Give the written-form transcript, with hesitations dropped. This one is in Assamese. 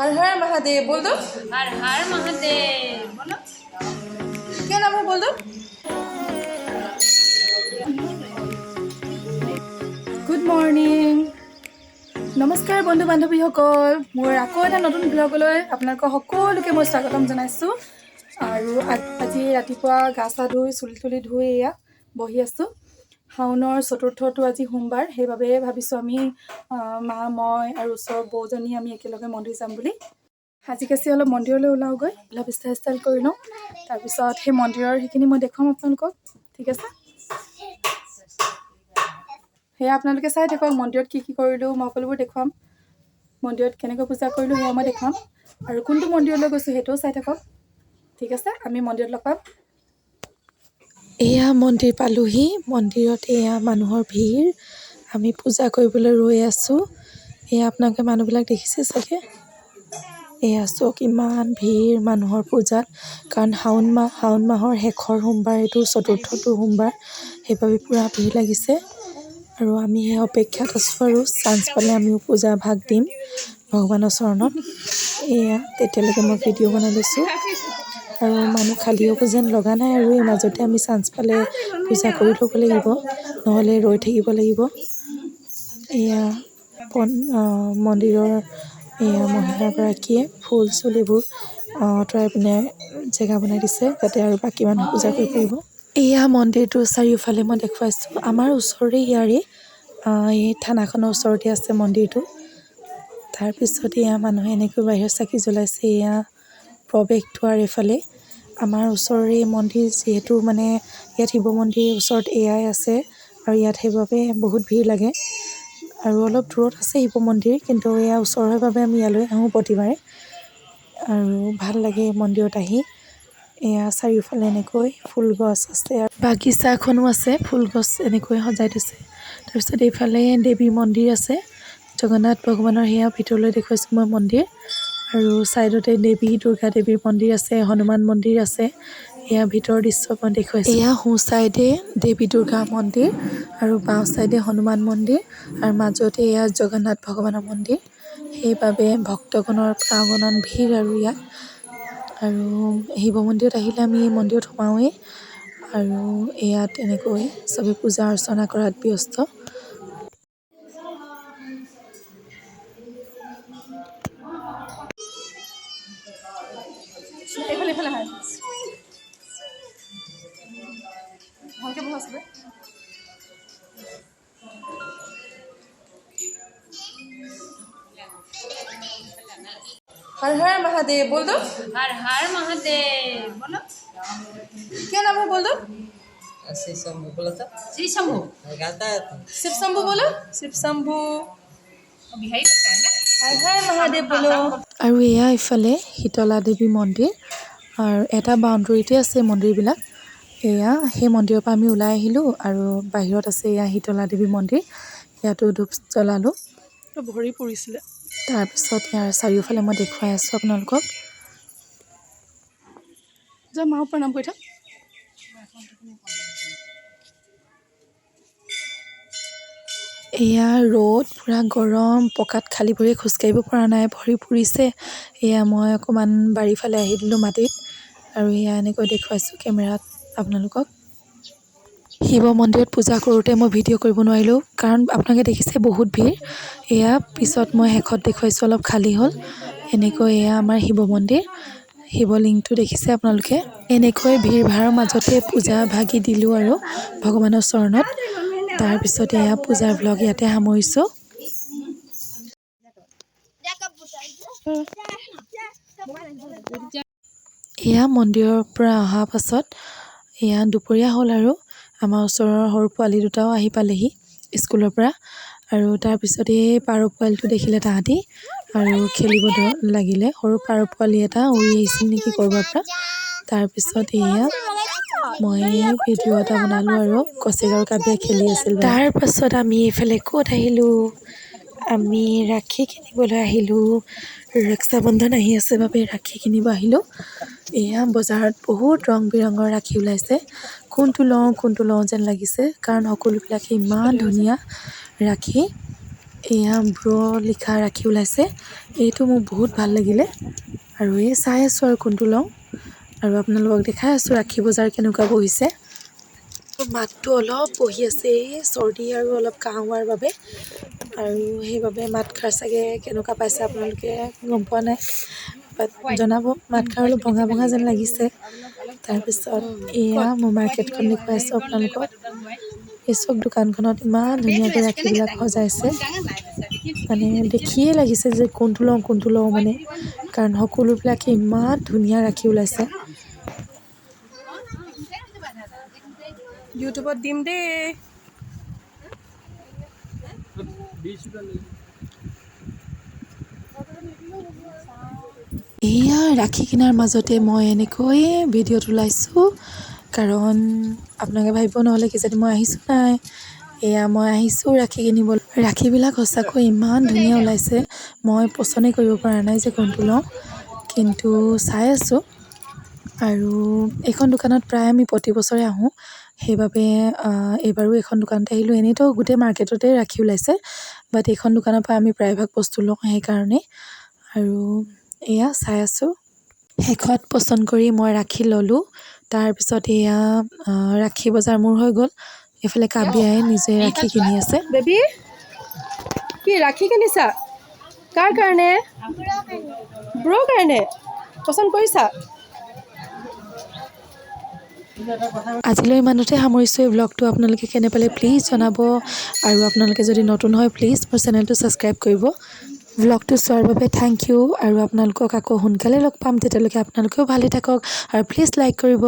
हर हर महादेव बोल दो। हर हर महादेव बोलो। क्या नाम है बोल दो। গুড মৰ্ণিং, নমস্কাৰ বন্ধু বান্ধৱীসকল। মোৰ আকৌ এটা নতুন ব্লগলৈ আপোনালোকৰ সকলোকে মই স্বাগতম জনাইছোঁ। আৰু আজি ৰাতিপুৱা গা চা ধুই, চুলি তুলি ধুই এয়া বহি আছোঁ। শাওনৰ চতুৰ্থটো আজি সোমবাৰ, সেইবাবে ভাবিছোঁ আমি মা, মই আৰু ওচৰৰ বৌজনী আমি একেলগে মন্দিৰ যাম বুলি। সাজি কাচি অলপ মন্দিৰলৈ ওলাওগৈ, অলপ ষ্টাইল ষ্টাইল কৰি লওঁ, তাৰপিছত সেই মন্দিৰৰ সেইখিনি মই দেখুৱাম আপোনালোকক, ঠিক আছে? সেয়া আপোনালোকে চাই থাকক, মন্দিৰত কি কি কৰিলোঁ মই সকলোবোৰ দেখুৱাম। মন্দিৰত কেনেকৈ পূজা কৰিলোঁ সেয়া মই দেখুৱাম, আৰু কোনটো মন্দিৰলৈ গৈছোঁ সেইটোও চাই থাকক, ঠিক আছে? আমি মন্দিৰত লগ পাম। এয়া মন্দিৰ পালোহি। মন্দিৰত এয়া মানুহৰ ভিৰ, আমি পূজা কৰিবলৈ ৰৈ আছোঁ। এয়া আপোনালোকে মানুহবিলাক দেখিছে চাগে। এয়া চাওক ইমান ভিৰ মানুহৰ পূজাত, কাৰণ শাওণ মাহৰ শেষৰ সোমবাৰ, এইটো চতুৰ্থটো সোমবাৰ, সেইবাবে পূৰা ভিৰ লাগিছে। আৰু আমি সেই অপেক্ষাত আছোঁ আৰু চান্স পালে আমিও পূজা ভাগ দিম ভগৱানৰ চৰণত। এয়া তেতিয়ালৈকে মই ভিডিঅ' বনাই লৈছোঁ। আৰু মানুহ খালী হ'ব যেন লগা নাই, আৰু এই মাজতে আমি চান্স পালে পূজা কৰি ল'ব লাগিব, নহ'লে ৰৈ থাকিব লাগিব। এয়া মন্দিৰৰ এয়া মহিলাগৰাকীয়ে ফুল চুল এইবোৰ আঁতৰাই পিনে জেগা বনাই দিছে, যাতে আৰু বাকী মানুহ পূজা কৰিব পাৰিব। এয়া মন্দিৰটোৰ চাৰিওফালে মই দেখুৱাইছোঁ। আমাৰ ওচৰৰে ইয়াৰে এই থানাখনৰ ওচৰতে আছে মন্দিৰটো। তাৰপিছত এয়া মানুহে এনেকৈ বাহিৰত চাকি জ্বলাইছে। এয়া প্ৰৱেশদ্বাৰ এইফালে আমাৰ ওচৰৰে মন্দিৰ, যিহেতু মানে ইয়াত শিৱ মন্দিৰ ওচৰত এয়াই আছে, আৰু ইয়াত সেইবাবে বহুত ভিৰ লাগে। আৰু অলপ দূৰত আছে শিৱ মন্দিৰ, কিন্তু এয়া ওচৰ হয় বাবে আমি ইয়ালৈ আহোঁ প্ৰতিবাৰে, আৰু ভাল লাগে মন্দিৰত আহি। এয়া চাৰিওফালে এনেকৈ ফুল গছ আছে, আৰু বাগিচাখনো আছে, ফুল গছ এনেকৈ সজাই থৈছে। তাৰপিছত এইফালে দেৱী মন্দিৰ আছে, জগন্নাথ ভগৱানৰ, সেয়া ভিতৰলৈ দেখুৱাইছোঁ মই মন্দিৰ। আৰু ছাইডতে দেৱী দুৰ্গা দেৱীৰ মন্দিৰ আছে, হনুমান মন্দিৰ আছে। এয়া ভিতৰৰ দৃশ্য মই দেখুৱাইছোঁ। এয়া সোঁ ছাইডে দেৱী দুৰ্গা মন্দিৰ, আৰু বাওঁ ছাইডে হনুমান মন্দিৰ, আৰু মাজতে এয়া জগন্নাথ ভগৱানৰ মন্দিৰ। সেইবাবে ভক্তগণৰ প্ৰাংগণত ভিৰ আৰু ইয়াত। আৰু শিৱ মন্দিৰত আহিলে আমি এই মন্দিৰত সোমাওঁৱেই। আৰু ইয়াত এনেকৈ চবে পূজা অৰ্চনা কৰাত ব্যস্ত। এইফালে এইফালে আহা, ভালকে বহা চবে। हर हर महादेव बोल दो। हर हर महादेव बोलो। क्या नाम है बोल दो। श्री शंभू बोला था। श्री शंभू गाता है तो शिव शंभू बोलो, शिव शंभू। बिहारी लड़का है ना। हर हर महादेव बोलो। আৰু এয়া ইফালে শীতলা দেৱী মন্দিৰ, আৰু এটা বাউণ্ডেৰীতে আছে মন্দিৰবিলাক। এয়া সেই মন্দিৰৰ পৰা আমি ওলাই আহিলোঁ, আৰু বাহিৰত আছে এয়া শীতলা দেৱী মন্দিৰ, ইয়াতো ধূপ জ্বলালোঁ। ভৰি পৰিছিলে। তাৰপিছত ইয়াৰ চাৰিওফালে মই দেখুৱাই আছোঁ আপোনালোকক। যা মাও প্ৰণাম কৰি থাক। এয়া ৰ'দ পূৰা গৰম, পকাত খালী ভৰিয়ে খোজকাঢ়িব পৰা নাই, ভৰি পুৰিছে। এয়া মই অকণমান বাৰীফালে আহি দিলোঁ মাটিত, আৰু এয়া এনেকৈ দেখুৱাইছোঁ কেমেৰাত আপোনালোকক। শিৱ মন্দিৰত পূজা কৰোঁতে মই ভিডিঅ' কৰিব নোৱাৰিলোঁ, কাৰণ আপোনালোকে দেখিছে বহুত ভিৰ। এয়া পিছত মই শেষত দেখুৱাইছোঁ, অলপ খালী হ'ল। এনেকৈ এয়া আমাৰ শিৱ মন্দিৰ, শিৱলিংগটো দেখিছে আপোনালোকে। এনেকৈ ভিৰ ভাৰৰ মাজতে পূজা ভাগি দিলোঁ আৰু ভগৱানৰ চৰণত। তাৰপিছত এয়া পূজাৰ ব্লগ ইয়াতে সামৰিছোঁ। এয়া মন্দিৰৰ পৰা অহা পাছত এয়া দুপৰীয়া হ'ল, আৰু আমাৰ ওচৰৰ সৰু পোৱালি দুটাও আহি পালেহি স্কুলৰ পৰা। আৰু তাৰপিছত এই পাৰ পোৱালিটো দেখিলে তাহাঁতি, আৰু খেলিব লাগিলে। সৰু পাৰ পোৱালি এটা উৰি আহিছিল নেকি ক'ৰবাৰ পৰা। তাৰপিছত এয়া মই ভিডিঅ' এটা বনালোঁ, আৰু কচেক আৰু কাব্যাই খেলি আছিল। তাৰপাছত আমি এইফালে ক'ত আহিলোঁ, আমি ৰাখী কিনিবলৈ আহিলোঁ। ৰক্ষা বন্ধন আহি আছে বাবে ৰাখী কিনিব আহিলোঁ। এয়া বজাৰত বহুত ৰং বিৰঙৰ ৰাখী ওলাইছে, কোনটো লওঁ কোনটো লওঁ যেন লাগিছে, কাৰণ সকলোবিলাকে ইমান ধুনীয়া ৰাখী। এয়া ব্ৰ লিখা ৰাখি ওলাইছে। এইটো মোক বহুত ভাল লাগিলে আৰু এই চাই আছোঁ আৰু কোনটো লওঁ আৰু আপোনালোকক দেখাই আছোঁ ৰাখি বজাৰ কেনেকুৱা বহিছে। মাতটো অলপ বহি আছে, এই চৰ্দি আৰু অলপ কাহ হোৱাৰ বাবে আৰু সেইবাবে মাতষাৰ চাগে কেনেকুৱা পাইছে আপোনালোকে গম পোৱা নাই, বাট জনাব। মাতষাৰ অলপ ভঙা ভঙা যেন লাগিছে। তাৰপিছত এয়া মোৰ মাৰ্কেটখন দেখুৱাই আছোঁ আপোনালোকক। এই চব দোকানখনত ইমান ধুনীয়াকৈ ৰাখীবিলাক সজাইছে, মানে দেখিয়ে লাগিছে যে কোনটো লওঁ কোনটো লওঁ মানে, কাৰণ সকলোবিলাকে ইমান ধুনীয়া ৰাখি ওলাইছে। ইউটিউবত দিম দেই। এয়া ৰাখি কিনাৰ মাজতে মই এনেকৈয়ে ভিডিঅ'ত ওলাইছোঁ, কাৰণ আপোনালোকে ভাবিব নহ'লে কিজানি মই আহিছোঁ নাই। এয়া মই আহিছোঁ ৰাখি কিনিবলৈ। ৰাখীবিলাক সঁচাকৈ ইমান ধুনীয়া ওলাইছে, মই পচন্দে কৰিব পৰা নাই যে কোনটো লওঁ, কিন্তু চাই আছোঁ। আৰু এইখন দোকানত প্ৰায় আমি প্ৰতি বছৰে আহোঁ, সেইবাবে এইবাৰো এইখন দোকানতে আহিলোঁ। এনেইতো গোটেই মাৰ্কেটতে ৰাখি ওলাইছে, বাট এইখন দোকানৰ পৰা আমি প্ৰায়ভাগ বস্তু লওঁ সেইকাৰণে। আৰু এয়া চাই আছোঁ। শেষত পচন্দ কৰি মই ৰাখি ল'লোঁ। তাৰপিছত এয়া ৰাখি বজাৰ মোৰ হৈ গ'ল। এইফালে কাব্যাই নিজে ৰাখি কিনি আছে। বেবী, কি ৰাখি কিনিছা? কাৰ কাৰণে? ব্ৰ' কাৰণে। পচন্দ কৰিছা? আজিলৈ ইমানতে সামৰিছোঁ এই ব্লগটো। আপোনালোকে কেনে পালে প্লিজ জনাব আৰু আপোনালোকে যদি নতুন হয় প্লিজ মোৰ চেনেলটো ছাবস্ক্ৰাইব কৰিব। ব্লগটো চোৱাৰ বাবে thank U আৰু আপোনালোকক আকৌ সোনকালে লগ পাম। তেতিয়ালৈকে আপোনালোকেও ভালে থাকক আৰু প্লিজ লাইক কৰিব।